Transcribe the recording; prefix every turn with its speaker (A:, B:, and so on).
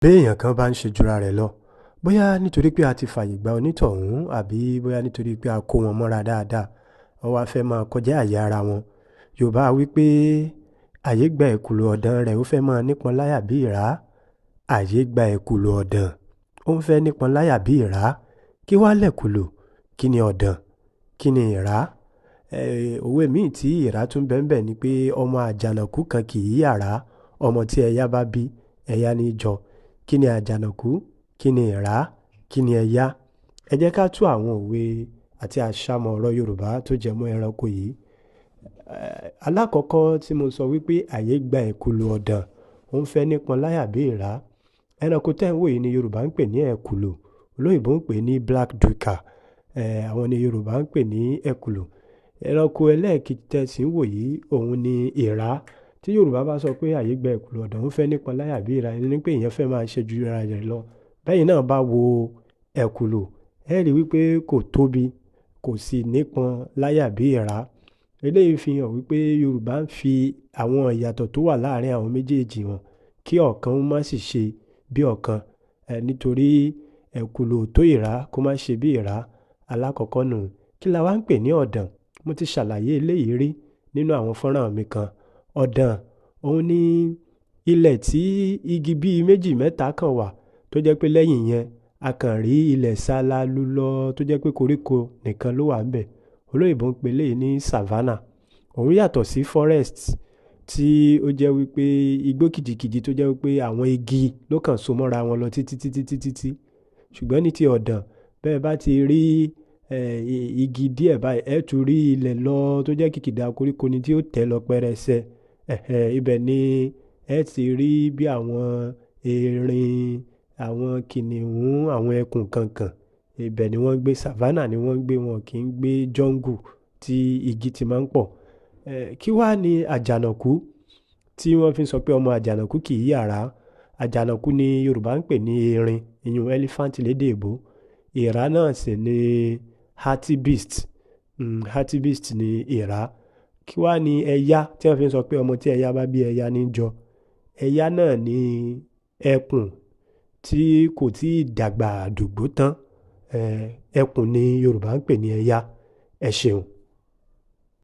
A: Béèyàn kan bá ń ṣe jura rẹ̀ lọ, bóyá nítorí pé a ti fààyè gba onítọ̀hún àbí bóyá nítorí pé a kó wọn mọ́ra dáadáa, wọ́n wá fẹ́ máa kọjá àyè ara wọn. Yorùbá wí pé àyè gba ẹ̀kùlù ọ̀dàn rẹ̀ ó fẹ́ máa nípọn láyà bí ìrá. Àyè gba ẹ̀kùlù ọ̀dàn, ó ń fẹ́ nípọn láyà bí ìrá. Kí wá lẹ̀kùlù? Kí ni ọ̀dàn? Kí ni ìrá? Òwe míì tí ìrá tún bẹ́ńbẹ̀ ni pé ọmọ àjànàkú kan kì í yàrá, ọmọ tí ẹya bá bí, ẹya ní í jọ. Kí ni àjànàkú? Kí ni ìrá? Kí ni ẹya? Ẹ jẹ́ ká tú àwọn òwe àti àṣàmọ̀ ọ̀rọ̀ Yorùbá tó jẹ mọ́ ẹranko yìí. Alákọ̀ọ́kọ́ tí mo sọ wípé àyè gba ẹ̀kùlù ọ̀dàn, ó ń fẹ́ nípọn láyà bí ìrá. Ẹranko tẹ́ ń wò yìí ni Yorùbá ń pè ní ẹ̀kùlù, olóyìnbó ń pè ní black duiker. Àwọn ni Yorùbá ń pè ní ẹ̀kùlù. Ẹranko ẹlẹ́ẹ̀kejì tẹ́ sì ń wò yìí, òun ni ìrá. Tí Yorùbá bá sọ pé àyè gba ẹ̀kùlù ọ̀dàn, ó ń fẹ́ nípọn láyà bí ìrá, ẹni pé èèyàn fẹ́ máa ṣe ju ara rẹ̀ lọ. Bẹ́yìn náà bá wo ẹ̀kùlù, ẹ rí wípé kò tóbi, kò sì nípọn láyà bí ìrá. Eléyìí fi hàn wípé Yorùbá ń fi àwọn ìyàtọ̀ tó wà láàárín àwọn méjèèjì hàn kí ọ̀kan má sì ṣe bí ọ̀kan. Nítorí ẹ̀kùlù ò tó ìrá kó má ṣe bí ìrá. Alákọ̀ọ́kọ́ nù. Kí la wá ń pè ní ọ̀dàn? Mo ti ṣàlàyé eléyìí rí nínú àwọn fọ́nrán mi kan. Ọ̀dàn, òun ni ilẹ̀ tí igi bíi méjì mẹ́ta kan wà tó jẹ́ pé lẹ́yìn yẹn a kàn rí ilẹ̀ ṣálálu lọ tó jẹ́ pé koríko nìkan ló wà níbẹ̀. Olóyìnbó ń pè eléyìí ní savanna. Òun yàtọ̀ sí forest tí ó jẹ́ wípé igbó kìjikìji tó jẹ́ wípé àwọn igi ló kàn so mọ́ra wọn lọ títí títí títí tí. Ṣùgbọ́n ní ti ọ̀dàn, bẹ́ẹ̀ bá ti rí igi díẹ̀ báyìí, ẹ tún rí ilẹ̀ lọ tó jẹ́ kìkìdá koríko ni tí ó tẹ̀ lọ pẹrẹsẹ. Ibẹ̀ ni ẹ ti rí bí àwọn erin, àwọn kìnnìún, àwọn ẹkùn kankan. Ibẹ̀ ni wọ́n ń gbé, savanna ni wọ́n ń gbé, wọn kì í gbé jungle tí igi ti máa ń pọ̀. Kí wá ni àjànàkú tí wọ́n fi ń sọ pé ọmọ àjànàkú kì í yàrá? Àjànàkú ni Yorùbá ń pè ní erin, ìyún elephant lédè èbó. Ìrá náà sì ni hartebeest. Hartebeest ni ìrá. Kí wá ni ẹya tí wọ́n fi ń sọ pé ọmọ tí ẹya bá bí ẹya ní jọ? Ẹya náà ni ẹkùn tí kò tíì dàgbà dògbó tán. Ẹkùn ni Yorùbá ń pè ní ẹya. Ẹ ṣeun.